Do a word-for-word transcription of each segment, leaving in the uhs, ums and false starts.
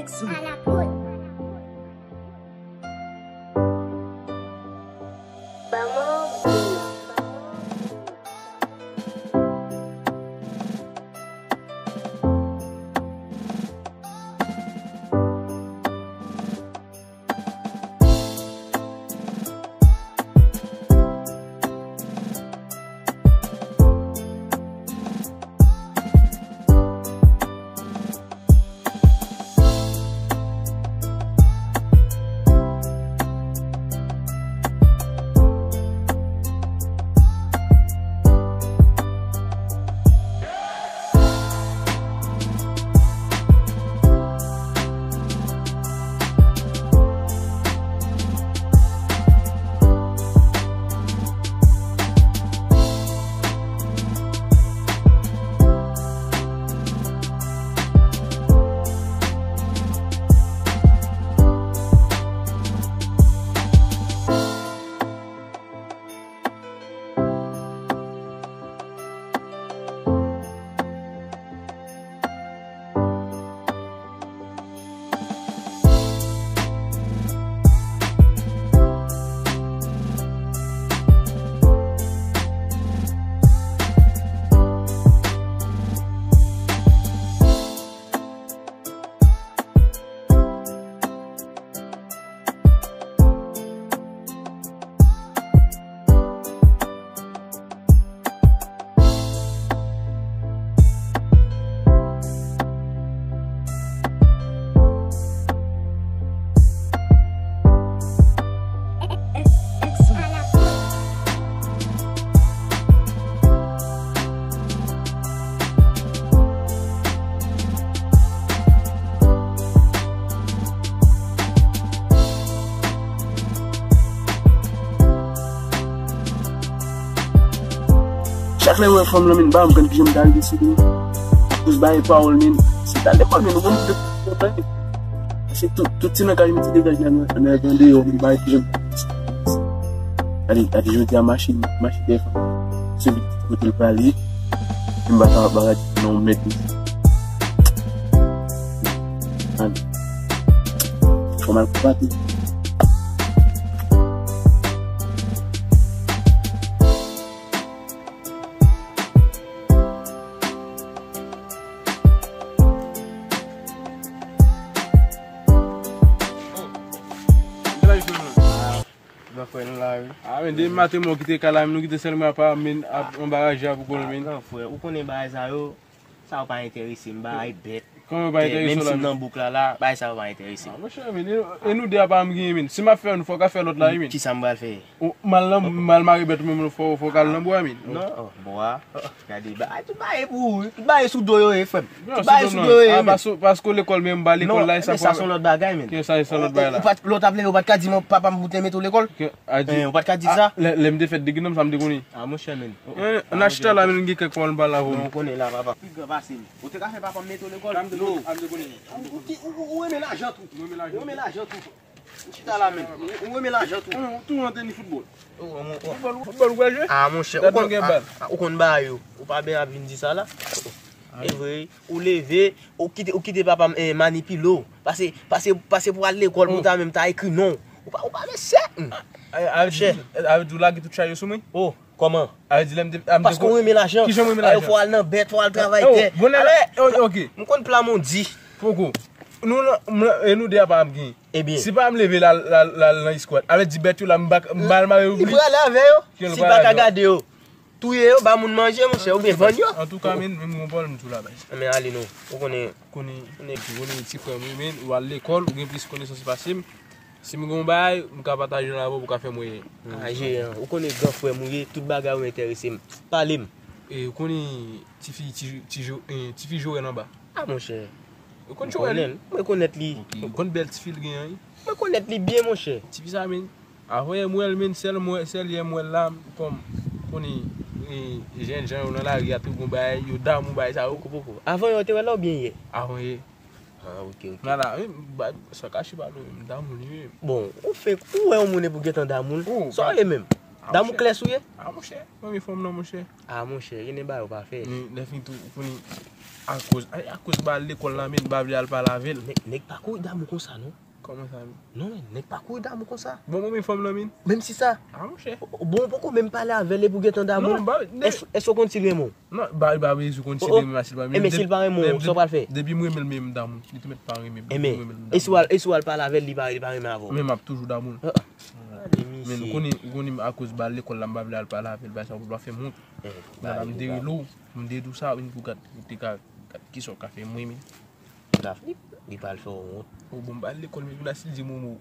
X à la prod. Chak lè m wè fanm lan, men, ba m konn kijan m ta rive sou li. Jis bay pawòl, men, se ta lekòl, men, nou konn tout, tout, tout, tout ti nan kay, men, ti degaj nan, nan, nan deyò, men, bay kijan m Gade, gade jodi a mache, mache dèyè fanm. Se vit kote l prale. M pa ka, pa ka di non, mèt li. Gade. Fò m al konbate. Gran frè nou la, wi. A, men, depi maten mwen kite kay la, men nou kite sèlman apa, men, ap anba raje a pou kòl, men. Gran frè, ou konnen bagay sa yo, sa yo pa enterese m, bagay bèt. Kòman yo pa enterese w la, men? Menm si m nan bouk la, la, bagay sa yo pa enterese m. A, monchè, men, e, e nou de apa m genyen, men. Si m ap fè youn, fò w ka fè lòt la, wi, men. Kisa m pral fè? Ou, m al nan, m al mare bèt mwen, men, fò, fò w ka al nan bwa, men. Non, oh, bwa. Gade, bagay, tout bagay pou ou, wi. Tout bagay sou do yo ye, frè m. Tout bagay sou do yo ye, men. Paske w lekòl, men m pa lekòl la, e sa. Non, men sa se yon lòt bagay, men. Ki sa, e sa lòt bagay la? Ou pa t, lè w t ap leve, ou pa t ka di mwen, papa m pou te mete w lekòl? Ou pa t ka di sa? Lè, lè m te fèt de grenn, sa m te konnen. A, monchè, men. Nan chita la, men, gen kèk pawòl m pral avè w. Non, ou konnen la, papa. Pi gran pase m. Ou te ka fè papa m mete w lekòl? Non. Ou, ou, ou renmen lajan tou. Ou renmen lajan tou. Ou chita la menm. Ou, ou renmen lajan tou. Ou, ou tou an teni foutbòl. Foutbòl, foutbòl ou pral jwe? A, monchè, ou konn, a, ou konn bagay yo. Ou pa byen ap vin di sa la. E vre, ou leve, ou kite, ou kite papa m, eh, manipile w. Pase, pase, pase pou al lekòl, pou ta menm ta ekri non w. Ou pa, ou pa mesye. Avè di, avè di w lage tout chay yo sou mwen? Oh, kòman? Avè di lè m te, a, m te... Paske w renmen lajan. Kijan m renmen lajan? Fò w al nan bèt, fò w al travay tè. Bon, lè, ok. M konn plan m di. Poko. Nou, e nou de apa m gen. Ebyen. Si pa m leve la, la, la, nan eskwad, avè di bèt yo la, m ba, m ba l mare yo. Li prale avè yo. Si l pa ka gade yo, touye yo, ba moun manje, monchè, oubyen vann yo. Antouka, men, men m gon pawòl m di w la, baz. Men ale non. Ou konnen. Konnen, konnen ti frè m, wi, men, ou al lekòl, ou gen plis konesans pase m. Si m gen yon bagay, m ka pataje l avè w pou w ka fè m wè. A, Jean, ou konnen gran frè m ou ye, tout bagay ou enterese m. Pale m. E, ou konnen tifi, ti, ti, Jo-, eh, tifi Jorèn anba? A, monchè. Ou konn Jorèn? M konnen l. M rekonèt li. Ok. Ou konn bèl tifi l gen an, wi? M rekonèt li byen, monchè. Tifi sa, men, avan yè m wè l, men, sèl mwen, sèl yè m wè l la, kòm, konnen, eh, jènjan yo nan lari a, tout gon bagay, yo damou bagay sa yo. Poko, poko. Avan yè w te wè l la oubyen yè? Avan yè. A, ok, ok. Nada, wi, m pa, san kache pa nou, m damou li, wi. Bon, ou fenk, ou wè yon moun epi w gentan damou l. Sa w ye menm? Damou klè sou ye? A, monchè, premye fanm nan, monchè. A, monchè, gen de bagay ou pa fè. Men, lè fini tou, ou konnen, Akoz, ay, akoz m pa al lekòl la, men m pa vle al pale avè l. Nèg, nèg pa kouri damou konsa, non. Kòman sa, men? Non, men nèg pa kouri damou konsa. Bon, mwen, men fanm nan, men. Menm si sa. Ah, monchè. Bon, poko menm pale avè l epi w gentan damou. Non, ba, de- Èske, èske w konn si l renmen w? Non, ba, ba, men si w konn si l renmen m, si l pa renmen m. Enben, si l pa renmen w, sa w pral fè? Depi m renmen l, men m damou. Li te mèt pa renmen m. Enben, e si w al, e si w al pale avè l, li pa, li pa renmen avè w? Men m ap toujou damou. Ah, ah. Men ou konnen, ou konnen akoz m pa al lekòl la, m pa vle al pale avè l, bagay sa pou l pa fè m wont. Kounye a la, m te rele w, m te di w sa, men pou gad, ou te ka, gad kisa w ka fè mwen, men. Li, li pral fè w wont. O, bon, m pa al lekòl, men kounye a si l di m yon mo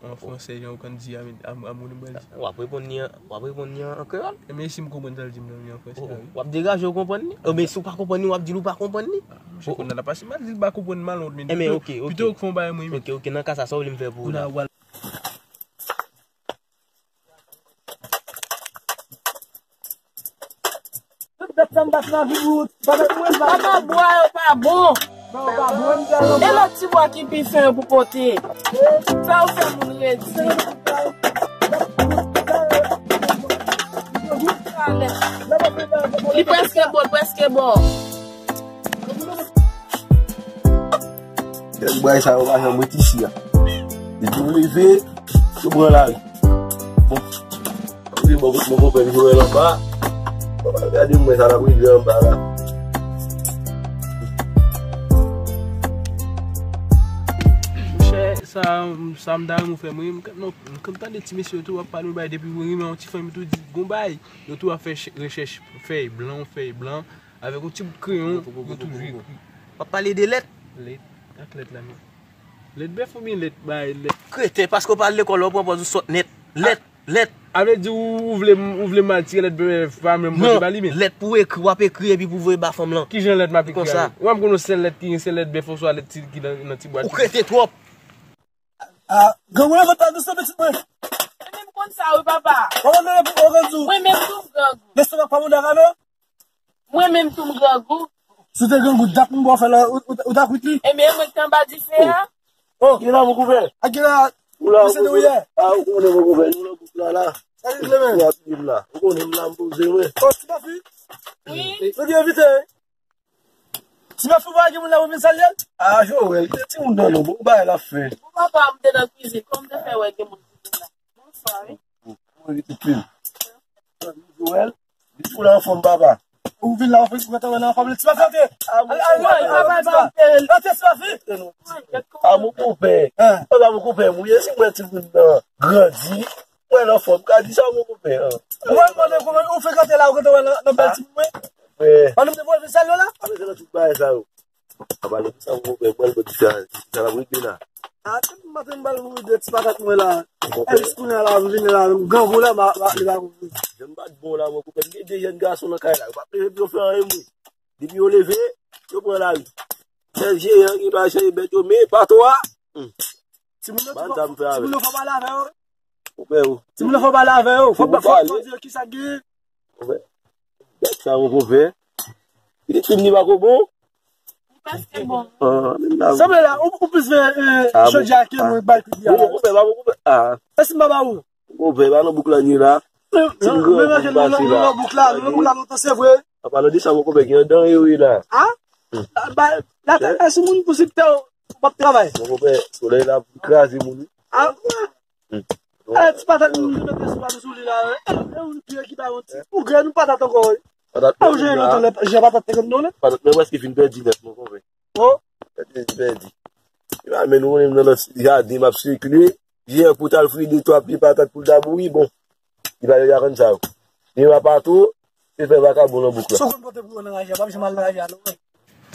an fransè, jan ou konn di a, men, a, a, mwen, m pral di. W ap reponn li an, w ap reponn li an, an kreyòl? Enben, si m konprann sa l di m nan, men an fransè, wi. W ap degaje w konprann li? Enben, si w pa konprann li, w ap di l ou pa konprann li? Ah, monchè, kounye a la, pase m al di l pa konprann, m al wont, men. Enben, pito, ok, ok. Pito w fè yon bagay mwen, men. Ok, ok, nan ka sa, sa w vle m fè pou ou la? Kounye a, w al Papa, bwa yo pa bon. E lòt ti bwa ki pi fen yo pou pote. Sa yo fè moun redi. Li prèske bon, li prèske bon. Kèk bagay sa yo pa janm ret isi a. Depi yo leve, yo pran lari. Bon. Wi, bon, bon, bon, bon, jwe anba. Bon, gade mwen sa l ap regle anba la. Monchè, sa, sa m ta renmen w fè mwen, m, non, m konn tande ti mesye yo tou ap pale yon bagay depi mwen renmen yon ti fanm tou di gon bagay, yo tou ap fè ch-, rechèch fèy blan, fèy blan, avèk yon ti bout kreyon, yo toujou ekri. W ap pale de lèt? Lèt, ak lèt la, men. Lèt bèf oubyen lèt bay, lèt? Kreten, paske w pa al lekòl, ou pran pòz ou sòt nèt. Lèt, lèt. A vle di ou, ou vle m, ou vle m al tire lèt bèf pa menm pote ba li, men? Non, lèt pou ekri, w ap ekri epi pou voye ba fanm lan. Kijan lèt m ap ekri a? Konsa. Ou pa m konn yon sèl lèt ki, se lèt bèf oswa lèt ti, ki nan, nan ti bwat. Ou kreten twòp. Ah, grangou leve tèt dousan pitit mwen. Mwen menm konn sa wi papa. Ou konn leve pou ou konn di. Mwen menm tou m grangou. Lestomak pa bon daka non. Mwen menm tou m grangou. Si w te grangou, dat m bò fè la, ou, ou, ou ta kwit li? Ebyen, mwen k te anba dife a. Oh. Gen la, mon konpè. A, gen la. Ou la, mon konpè. Ah, ou konnen, mon konpè, nou nan bouk la, la. Sa ki regle, men? Ou ap viv la. Ou konnen m la, m poze, wi. Oh, ti papi. Wi. Nou gen envite, wi. Ti papi, ou pa gen moun la pou vin salye l? Ah, Joël, gen timoun nan non, bon, bagay l ap fè. Bon, papa, m te nan kwizin, kòman m te fè wè gen moun ki vin la? Bonswa, wi. Ou envite pil. Joël. Li tou la anfòm, papa. Ou vin la, ou vin, ou gentan wè nan anfòm, li ti pa fè antre. Al, al, al, al, al, al, antre, ti pa fè. A, mon konpè. Papa, mon konpè, mwen, si mwen timoun nan grandi, mwen anfòm, ka di sa, mon konpè. Ou wè, mwen, ou frekante la, ou gentan wè nan, nan bèl timoun, wi. An nou te voye vin salye la? A, men se nan tout bagay sa yo. A pale de sa, mon konpè, pral bò di sa, sa l ap regle la. A, tout maten m pral mouri de ti patat mwen la. Epi kounye a la, m vini la, m grangou la, ma, ma, li pa konprann. Jèn pa t bon la, mon konpè, m gen de jèn gason nan kay la, yo p ap leve pou yo fè anyen, mwen. Depi yo leve, yo pran lari. Chèf jeyan ki pa chèf bèt yo, men patwon a. Timoun yo, timoun yo fò pale avè yo. Konpè, yo. Timoun yo fò pale avè yo. Fò, fò, fò di yo kisa k gen. Konpè. Bèt sa, mon konpè. Li fin li pa ko bon. Li prèske bon. Ah, men la. Sanble la, ou, ou plis vle, eh, chodyè ke mwen bay kout li a. Bon, konpè, pa bon, konpè. Ah. Èske m pa ba ou? Konpè, pa nan bouk la nye la. Men, men, men, nan bouk la, nan bouk la lontan, se vre. An palan de sa, mon konpè, gen andan yo ye la. Ah? Ba, la, èske moun pou sipte ou p ap travay? Mon konpè, solèy la pou kraze moun, wi. Ah, eh, ti patat nou mete sou pami sou li la, eh, eh, ou pye ki bay yon ti. Ou grenn ou patat ankò, wi. Patat mwen menm la. Jan patat te konn non, patat mwen prèske fin pèdi nèt, mon konpè. Oh. Pèdi, pèdi. Li pa men nou, menm nan lòt jaden, m ap sikile. Jè pou t al fouye de twa pye patat pou l ta bouri, bon. Li pa yo konn sa yo. Li pa patou, se fè vakabon nan bouk la. Si w konn pote pou yo nan raje a, p ap janm al nan raje a, non.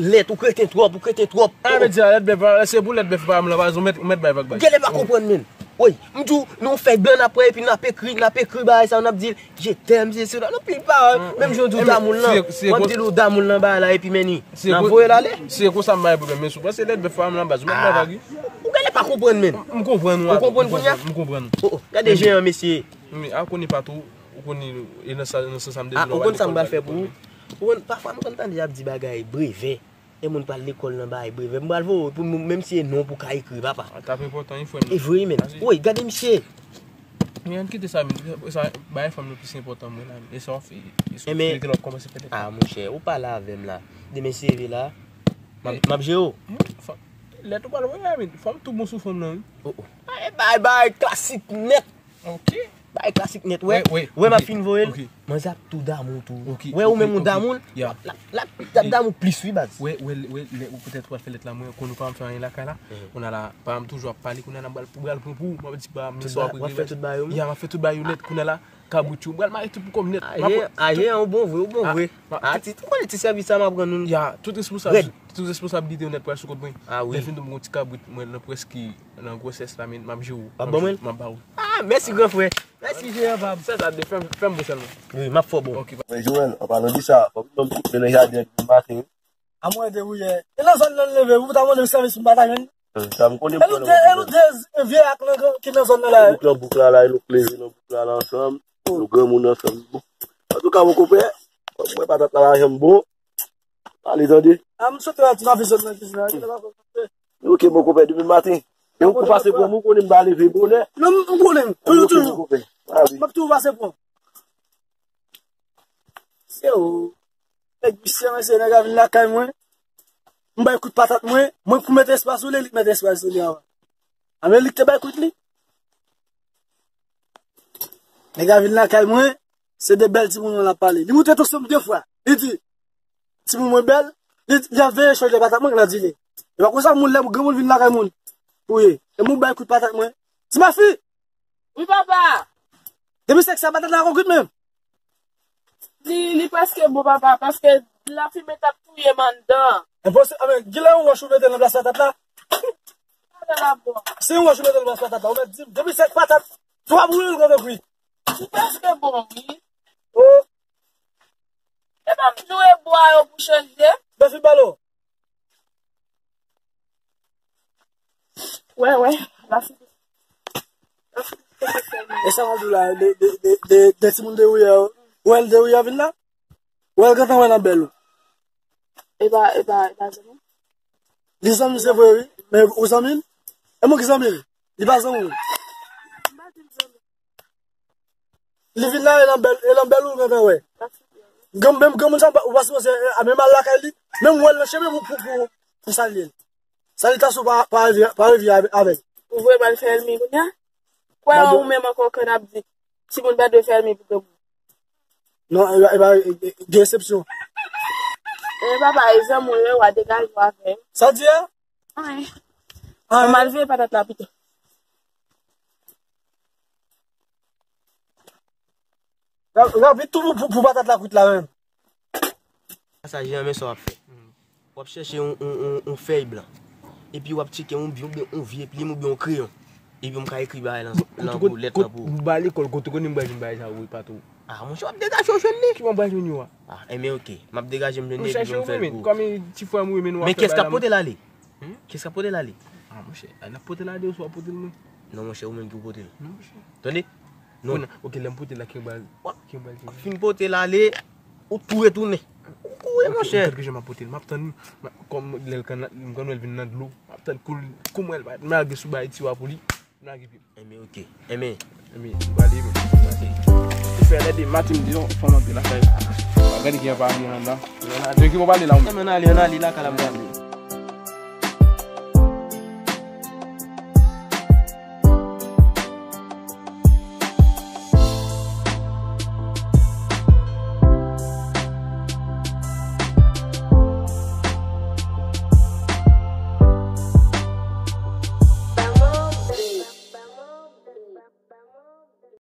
Lèt, ou kreten twòp, ou kreten twòp. A, men di a, lèt bèf, se pou lèt bèf pa m la, pa ou mèt, ou mèt bay vag bay. Genlè pa konprann, men. Wi, m di w, nou fè blan n ap pran, epi n ap ekri, n ap ekri bagay sa, n ap di l, je t'aime, se sela. Nan pil pawòl, menm jan w di w damou l lan, w ap di l ou damou l lan bagay la, epi men ni. N ap voye l ale. Se konsa m bay pwoblèm, men si w panse lèt bèf pa m la, baz, ou mèt bay vag, wi. Ou genlè pa konprann, men. M konprann ou. Ou konprann kounye a? M konpran nou. Oh, oh, gade jen an, mesye. Men, a, ou konnen patou, ou konnen, e nan sa, nan sans sa m te di la, ou konn sa m pral fè pou ou? Ou konn, pafwa m konn tande y ap di bagay brevè. E moun pral lekòl nan bay brevè. M pral voye w pou nou, menm si e non pou ka ekri, papa. A, t ap enpòtan, wi, frè m. E vre, men. Wi, gade misye. Men ann kite sa, men sa, bagay fanm nan plis enpòtan mwen la. E sa w ap fè, e sa w ap fè, w ap kòmanse fè tèt. Ah, monchè, ou pale avè m la. Demen se leve la. M ap, m ap jere w. Lè tou pale, wi, men fanm tou bon sou fanm nan, wi. Oh, oh. Ay, bay, bay, klasik nèt. Ok. Bay klasik nèt, wè. Wè, wè, wè, m ap fin voye l. Ok. Manzè ap tou damou tou. Ok, wè, ou menm ou damou l. L ap, l ap damou plis, wi, baz. Wè, wè, wè, lè ou petèt pral fè lèt la, mwen, konn ou pa fè anyen lakay la. Kounye a la, pa m toujou ap pale, kounye a la, m pral, pral pran pou ou, m ap di pa m, men sa w ap regle. W ap fè tout bagay yo, wi? Ya, m ap fè tout bagay yo nèt, kounye a la, kabrit yo, m pral mare tout pou kòm nèt. Ayen, ayen, ou bon vre, ou bon vre. Ah, ti, ou konnen ti sèvis sa m ap rann nou. Ya, tout responsab, tout responsabilite yo nèt pral sou kont mwen. Ah, wi. Lè fini, m gon ti kabrit, mwen, nan prèske nan gwosès la, men m ap jere w. W ap ban mwen l? M ap ba ou. Ah, mèsi, gran frè. Mèsi, jeyan pa m. Sèl sa, de fè m, fè m bon sèlman. Wi, m ap fè w bon. Ok, pa. Men Joel, an palan de sa, fòk nou koute nan jaden an demen maten, wi. A mwen de wi yè. E nan zòn nan leve, ou ta mande m sèvis m pa ta jwenn. Sa m konnen. E nou de, e nou de vye ak nan ki nan zòn nan la. Bouk nan bouk la, la, e nou leve nan bouk la, la ansanm. Nou granmoun ansanm. Bon. Antouka, mon konpè, mwen patat la, la janm bon. Ale, tande. A, m sot la, ti nan vizyon nan kizin la. Ok, mon konpè, demen maten. E ou pase pran m, ou konnen m pa leve bonè. Non, m konnen. Toujou, toujou. M ap toujou pase pran. Se ou. Nèg visye, mesye, nèg a vin lakay mwen. M bay kout patat mwen. Mwen pou mete espas sou li, li k mete espas sou li avan. A men li k te bay kout li. Nèg la vin lakay mwen, se de bèl timoun mwen l ap pale. Li moutre tansyon m de fwa. Li di, timoun mwen bèl, li, li ap veye chanje patat mwen k nan dine. E pa konsa moun lè granmoun vin lakay moun. Ou ye. E moun bay kout patat mwen. Ti mafi! Wi, papa! Depi sèk sa patat la konkwit menm. Li, li prèske bon, papa, paske lafimen t ap touye m anndan. Enposib, a men, gilè yon wòch ou mete nan plas patat la? Patat la bon. Se yon wòch ou mete nan plas patat la, ou mèt di m, depi sèk patat, twa boul ou konn kwit. Li prèske bon, wi. Oh. E pa m di w e bwa yo pou chanje? Bèfi balo. Wè, wè, la fi. E sa w ap di la, de, de, de, de, de timoun de Wiyè yo. Ou wè l de Wiyè vin la? Ou wè l gentan wè nan bèl ou. E pa, e pa, e pa zanmi? Li zanmi se vre, wi. Men ou zanmi l? E mwen ki zanmi l? Li pa zanmi w? M pa di l zanmi. Li vin la, e nan bèl, e nan bèl ou gentan wè. Granm-, menm granmoun sa, ou pa sipoze, e, a, menm al lakay li, menm wè l nan chemen pou, pou, pou, pou salye l. Salitansyon pa, pa rive, pa rive avè, avè l. Ou vle pral fè ènmi kounye a? Kwè an ou menm ankò ke n ap di, timoun pa dwe fè ènmi pou granmoun. Non, e, e, e, e, gen eksepsyon. E papa, e zanmi w yo, w a degaje w avè yo. Sa w di a? Anyen. Anyen. Ann al veye patat la pito. Rapid tou pou, pou, pou patat la kwit la menm. Sa, Jean, men sa w ap fè. W ap chèche yon, yon, yon, yon fèy blan. Epi w ap tcheke yon, yon, yon vye plim oubyen yon kreyon. Epi m ka ekri bagay lan, lan pou lèt lan pou ou. M ba lekòl, kote konnen m pral jwenn bagay sa yo, wi, patwon. Ah, monchè, w ap degaje w jwenn li. Ki mwen pral jwenn yo a? Ah, enben, ok. M ap degaje m jwenn li epi m fè l pou ou. Kòm ti frè m, wi, men nou ap fè bagay la. Men kiyès k ap pote l ale? Hmm? Kiyès k ap pote l ale? Ah, monchè, n ap pote l ale, oswa pote l mwen? Non, monchè, ou menm ki pou pote l. Non, monchè. Tande? Non. Kounye a, ok, lè m pote l la, ki m pral, ki m pral di? Fin pote l ale, ou tou retounen. Ou kouri, monchè. Ok, m konn kijan m ap pote l. M ap tann, m ap, kòm lè l konn, m konn wè l vin nan dlo. M ap tann kou l, kou m wè l, m lage sou bagay tiwa pou li. M lage pye m. Enben, ok. Enben. Enben, m prale, men. Ou fè lè de maten, m di, non, fò m antre lakay. Gade ki jan pa vin anndan. Donk, ki pou pale la, ou menm? Enben, ann ale, ann ale, lakay la, m prale.